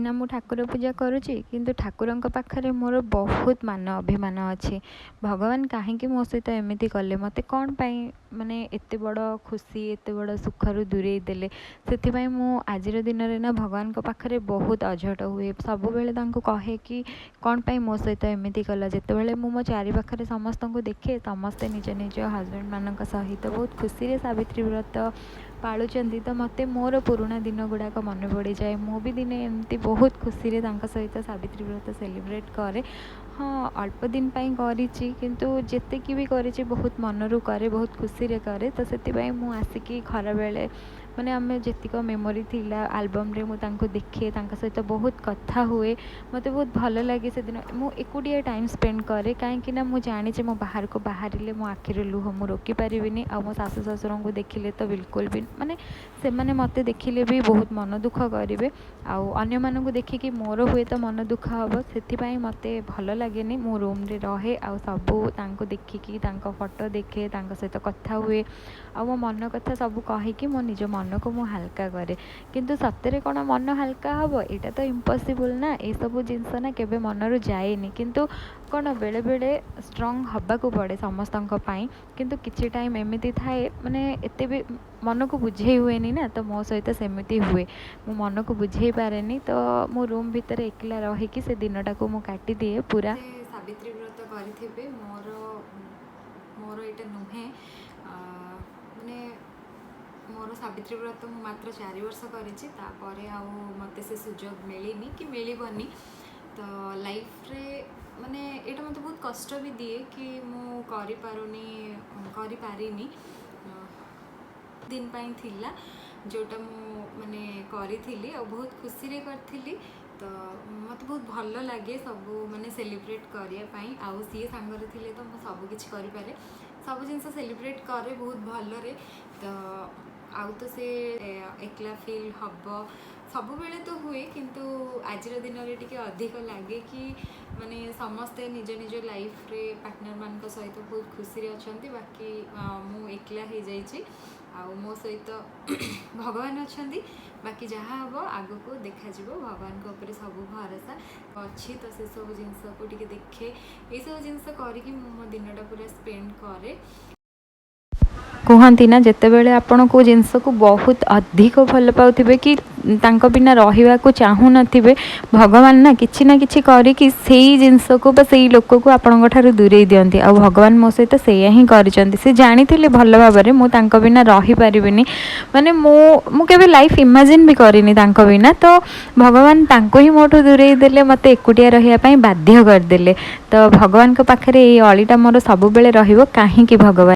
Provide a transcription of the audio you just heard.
ସିନା ମୁଁ ଠାକୁର ପୂଜା କରୁଛି, କିନ୍ତୁ ଠାକୁରଙ୍କ ପାଖରେ ମୋର ବହୁତ ମାନ ଅଭିମାନ ଅଛି। ଭଗବାନ କାହିଁକି ମୋ ସହିତ ଏମିତି କଲେ? ମୋତେ କ'ଣ ପାଇଁ ମାନେ ଏତେ ବଡ଼ ଖୁସି, ଏତେ ବଡ଼ ସୁଖରୁ ଦୂରେଇ ଦେଲେ? ସେଥିପାଇଁ ମୁଁ ଆଜିର ଦିନରେ ନା ଭଗବାନଙ୍କ ପାଖରେ ବହୁତ ଅଝଟ ହୁଏ। ସବୁବେଳେ ତାଙ୍କୁ କହେ କି କ'ଣ ପାଇଁ ମୋ ସହିତ ଏମିତି କଲ? ଯେତେବେଳେ ମୁଁ ମୋ ଚାରିପାଖରେ ସମସ୍ତଙ୍କୁ ଦେଖେ, ସମସ୍ତେ ନିଜ ନିଜ ହଜବେଣ୍ଡମାନଙ୍କ ସହିତ ବହୁତ ଖୁସିରେ ସାବିତ୍ରୀ ବ୍ରତ ପାଳୁଛନ୍ତି, ତ ମୋତେ ମୋର ପୁରୁଣା ଦିନ ଗୁଡ଼ାକ ମନେ ପଡ଼ିଯାଏ। ମୁଁ ବି ଦିନେ ଏମିତି ବହୁତ ଖୁସିରେ ତାଙ୍କ ସହିତ ସାବିତ୍ରୀ ବ୍ରତ ସେଲିବ୍ରେଟ୍ କରେ। ହଁ, ଅଳ୍ପ ଦିନ ପାଇଁ କରିଛି, କିନ୍ତୁ ଯେତିକି ବି କରିଛି ବହୁତ ମନରୁ କରେ, ବହୁତ ଖୁସିରେ କରେ। ତ ସେଥିପାଇଁ ମୁଁ ଆସିକି ଖରାବେଳେ ମାନେ ଆମେ ଯେତିକ ମେମୋରି ଥିଲା ଆଲବମ୍ରେ, ମୁଁ ତାଙ୍କୁ ଦେଖେ, ତାଙ୍କ ସହିତ ବହୁତ କଥା ହୁଏ। ମୋତେ ବହୁତ ଭଲ ଲାଗେ। ସେଦିନ ମୁଁ ଏକୁଟିଆ ଟାଇମ୍ ସ୍ପେଣ୍ଡ କରେ, କାହିଁକି ନା ମୁଁ ଜାଣିଛି ମୁଁ ବାହାରକୁ ବାହାରିଲେ ମୋ ଆଖିରୁ ଲୁହ ମୁଁ ରୋକିପାରିବିନି। ଆଉ ମୋ ଶାଶୁ ଶ୍ୱଶୁରଙ୍କୁ ଦେଖିଲେ ତ ବିଲକୁଲ ବି, ମାନେ ସେମାନେ ମୋତେ ଦେଖିଲେ ବି ବହୁତ ମନ ଦୁଃଖ କରିବେ, ଆଉ ଅନ୍ୟମାନଙ୍କୁ ଦେଖିକି ମୋର ହୁଏତ ମନ ଦୁଃଖ ହେବ। ସେଥିପାଇଁ ମୋତେ ଭଲ ଲାଗେନି। ମୁଁ ରୁମ୍ରେ ରହେ ଆଉ ସବୁ ତାଙ୍କୁ ଦେଖିକି ତାଙ୍କ ଫଟୋ ଦେଖେ, ତାଙ୍କ ସହିତ କଥା ହୁଏ, ଆଉ ମୋ ମନ କଥା ସବୁ କହିକି ମୋ ନିଜ ମନକୁ ମୁଁ ହାଲକା କରେ। କିନ୍ତୁ ସତରେ କ'ଣ ମନ ହାଲକା ହେବ? ଏଇଟା ତ ଇମ୍ପସିବୁଲ୍ ନା। ଏସବୁ ଜିନିଷ ନା କେବେ ମନରୁ ଯାଏନି। କିନ୍ତୁ କ'ଣ ବେଳେବେଳେ ଷ୍ଟ୍ରଙ୍ଗ ହେବାକୁ ପଡ଼େ ସମସ୍ତଙ୍କ ପାଇଁ। କିନ୍ତୁ କିଛି ଟାଇମ୍ ଏମିତି ଥାଏ, ମାନେ ଏତେ ବି ମନକୁ ବୁଝେଇ ହୁଏନି ନା। ତ ମୋ ସହିତ ସେମିତି ହୁଏ, ମୁଁ ମନକୁ ବୁଝେଇ ପାରେନି। ତ ମୁଁ ରୁମ୍ ଭିତରେ ଏକଲା ରହିକି ସେ ଦିନଟାକୁ ମୁଁ କାଟିଦିଏ ପୁରା। ସାବିତ୍ରୀ ବ୍ରତ କରିଥିବେ, ମୋର ଏଇଟା ନୁହେଁ। ମାନେ ମୋର ସାବିତ୍ରୀ ବ୍ରତ ମୁଁ ମାତ୍ର 4 ବର୍ଷ କରିଛି। ତାପରେ ଆଉ ମୋତେ ସେ ସୁଯୋଗ ମିଳିନି କି ମିଳିବନି। ତ ଲାଇଫ୍ରେ ମାନେ ଏଇଟା ମୋତେ ବହୁତ କଷ୍ଟ ବି ଦିଏ କି ମୁଁ କରିପାରୁନି, କରିପାରିନି। ଦିନ ପାଇଁ ଥିଲା ଯେଉଁଟା ମୁଁ ମାନେ କରିଥିଲି ଆଉ ବହୁତ ଖୁସିରେ କରିଥିଲି। ତ ମୋତେ ବହୁତ ଭଲ ଲାଗେ ସବୁ ମାନେ ସେଲିବ୍ରେଟ୍ କରିବା ପାଇଁ। ଆଉ ସିଏ ସାଙ୍ଗରେ ଥିଲେ ତ ମୁଁ ସବୁ କିଛି କରିପାରେ, ସବୁ ଜିନିଷ ସେଲିବ୍ରେଟ୍ କରେ ବହୁତ ଭଲରେ। ତ ଆଉ ତ ସେ ଏକଲା ଫିଲ୍ ହେବ, ସବୁବେଳେ ତ ହୁଏ, କିନ୍ତୁ ଆଜିର ଦିନରେ ଟିକେ ଅଧିକ ଲାଗେ କି ମାନେ ସମସ୍ତେ ନିଜ ନିଜ ଲାଇଫ୍ରେ ପାର୍ଟନରମାନଙ୍କ ସହିତ ବହୁତ ଖୁସିରେ ଅଛନ୍ତି, ବାକି ମୁଁ ଏକଲା ହେଇଯାଇଛି। ଆଉ ମୋ ସହିତ ଭଗବାନ ଅଛନ୍ତି। ବାକି ଯାହା ହେବ ଆଗକୁ ଦେଖାଯିବ। ଭଗବାନଙ୍କ ଉପରେ ସବୁ ଭରସା ଅଛି। ତ ସେସବୁ ଜିନିଷକୁ ଟିକେ ଦେଖେ। ଏଇସବୁ ଜିନିଷ କରିକି ମୁଁ ମୋ ଦିନଟା ପୁରା ସ୍ପେଣ୍ଡ କରେ। କୁହନ୍ତି ନା, ଯେତେବେଳେ ଆପଣ କେଉଁ ଜିନିଷକୁ ବହୁତ ଅଧିକ ଭଲ ପାଉଥିବେ କି ତାଙ୍କ ବିନା ରହିବାକୁ ଚାହୁଁନଥିବେ, ଭଗବାନ ନା କିଛି ନା କିଛି କରିକି ସେଇ ଜିନିଷକୁ ବା ସେଇ ଲୋକକୁ ଆପଣଙ୍କ ଠାରୁ ଦୂରେଇ ଦିଅନ୍ତି। ଆଉ ଭଗବାନ ମୋ ସହିତ ସେଇଆ ହିଁ କରିଛନ୍ତି। ସେ ଜାଣିଥିଲେ ଭଲ ଭାବରେ ମୁଁ ତାଙ୍କ ବିନା ରହିପାରିବିନି। ମାନେ ମୁଁ କେବେ ଲାଇଫ୍ ଇମାଜିନ୍ ବି କରିନି ତାଙ୍କ ବିନା। ତ ଭଗବାନ ତାଙ୍କୁ ହିଁ ମୋଠୁ ଦୂରେଇ ଦେଲେ, ମୋତେ ଏକୁଟିଆ ରହିବା ପାଇଁ ବାଧ୍ୟ କରିଦେଲେ। ତ ଭଗବାନଙ୍କ ପାଖରେ ଏଇ ଅଳିଟା ମୋର ସବୁବେଳେ ରହିବ, କାହିଁକି ଭଗବାନ